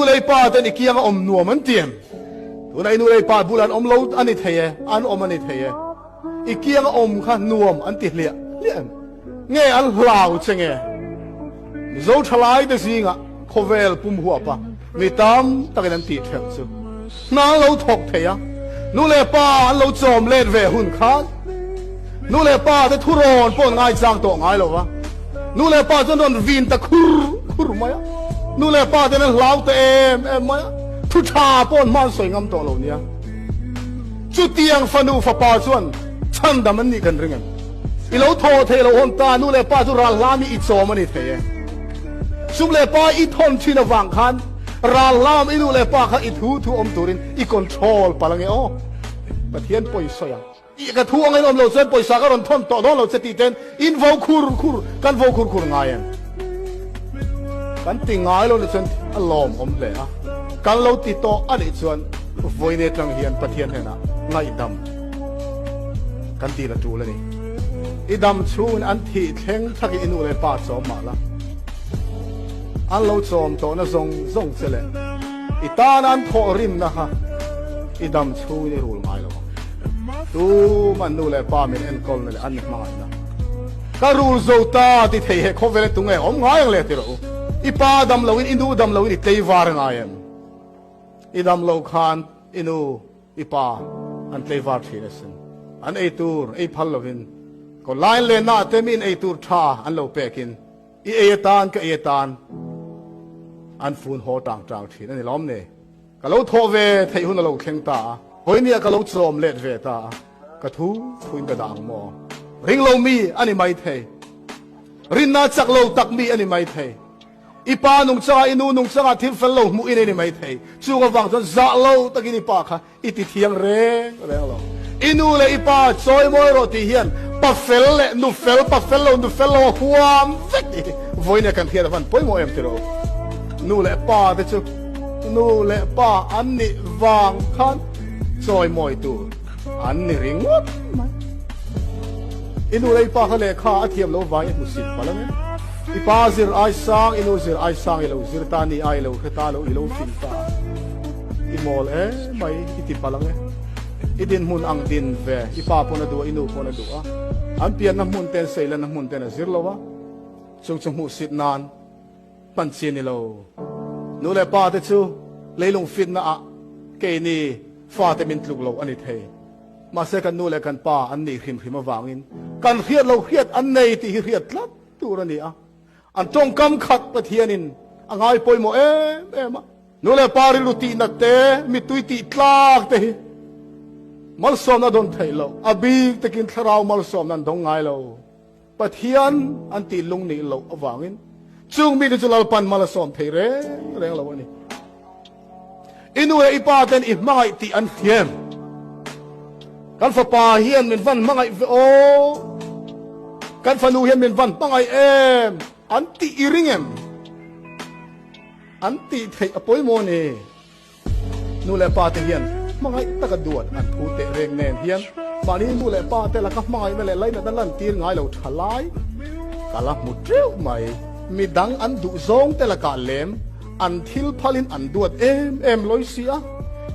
nu leh i pa ten i kianga awm nuam an ti em? Tuna i nu leh i pa bulah an awm lo a ni thei e, an awm a ni thei e. I kianga awm kha nuam an ti hliah hliah em? Nge an hlau che nge? Mizo thalai te zingah khawvel pum huapa mi tam takin an tih thelh chu hna an lo thawk thei a, nu leh pa an lo chawm let ve hun khan nu leh pa te thurawn pawh an ngaichang tawh ngai lo va, nu leh pa chuan rawn vin ta khur khur mai a, nu leh pa ten an hlau ta em em mai a, thu tha pawh an hma an sawi ngam tawh lo nia. Chutiang fanu fapa chuan chhandam an nih kan ring em? I lo thaw thei lo hawn ta, nu leh pa chu ral hlam i i chawm a ni thei e. Sum leh pa i thawn thin avang khan ral hlam i nu leh pa kha i thu thu awm turin i control palh ange aw. Pathian pawi sawi ang. I ka thu ang in awm lo chuan pawisa ka rawn thawn tawh dawn lo che tih ten in vo khur khur kan vo khur khur ngai em? Kan ti ngai lo nih chuan a lawm awm hle a, kan lo ti tawh a nih chuan vawiin atang hian Pathian hnenah ngaihdam Kan dil a tul a ni. I dam chhungin an thih thleng thakin i nu leh pa chawm mah la. An lo chawm tawhna zawng zawng che leh i tana an thawh rimna kha i dam chhungin i rul ngai lo ang. Tum an nu leh pa min enkawlna leh an mi hmangaihna ka rul zo ta ti thei he khawvel e tunge awm ngai ang le ti rawh u. I pa dam loin i nu dam loin i tleivar ngai em? I dam loh khan i nu I pa an tleivar thin asin. An ei tur ei phal lovin ko line leh na te min ei tur tha an lo pekin i ei atan ka ei atan an fun haw tang tang thin a ni lawm ni. Ka lo thawh ve theih hun a lo thleng ta a, vawinia ka lo chawm let ve ta a, ka thu thuin ka dah ang maw? Ring lo mi a ni mai thei. Rinna chak lo tak mi a ni mai thei. I pa nungchangah, i nu nungchangah thil fel lo hmuh i nei ni maithei. Chung avang chuan zah lo takin i pa kha i ti thiang reng reng lo. I nu leh i pa chawimawi rawh tih hian pa fel leh nu fel, pa fel lo, nu fel lo a huam vek tih hi vawiin kan hriat avan pawimawh em tiraw? Nu leh pa te chu nu leh pa an nih vang khan chawimawi tur an ni ringawt mai. I nu leh i pa kha lehkha a thiam lo vangin i hmusit palh ang e. I pa zir ai sang, i nu zir ai sang i lo zir ta, ni ai lo hre ta lo, i lo fing ta. I mawl emai i ti palh ang e. I dinhmun ang din ve, i pa pawn a duh a, i nu pawn a duh a. An pianna hmun ten seilanna hmun ten a zir lo a, chung chu hmuhsit nan hman chi a ni lo. Nu leh pa te chu leilung fitna ah keini fate min tluk lo a ni thei. Mahse kan nu leh kan pa an nih hrim hrim avangin kan hriat lo hriat an nei tih hi hriat tlat tur a ni a. An tawngkam khat Pathianin a ngai pawimawh em em a. Nu leh pa rilru tihna te, mittui tih tlak te hi malsawmna dawn theih loh, a bik takin thlarau malsawmna an dawng ngai lo. Pathian an tih lung nih loh avangin chung mite chu Lalpan mal a sawm thei reng reng lo a ni. I nu leh i pa ten i hmangaih tih an hriam. Kan fapa hian min van hmangaih ve aw, kan fanu hian min van hmangaih em an tih i ring em? An tih theih a pawimawh a ni. Nu leh pa te hian hmangaih taka duat an phu teh reng nen hian mahni nu leh pa te laka hmangaihna leh lainatna lantir ngai lo tha lai ka la hmu teuh mai. Midang an duh zawng te lakah lem an thil phalin an duat em em lawi si a,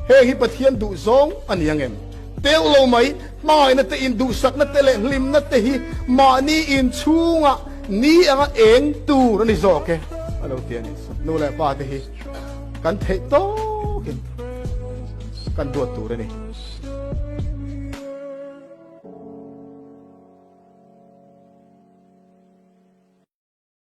heng hi Pathian duh zawng a ni ang em? Teuh lo mai, hmangaihna te induhsakna te leh hlimna te hi mahni inchhungah ni anga eng tur a ni zawk e a lo ti a ni. Nu leh pa te hi. Kan theih tawkin kan duat tur a ni.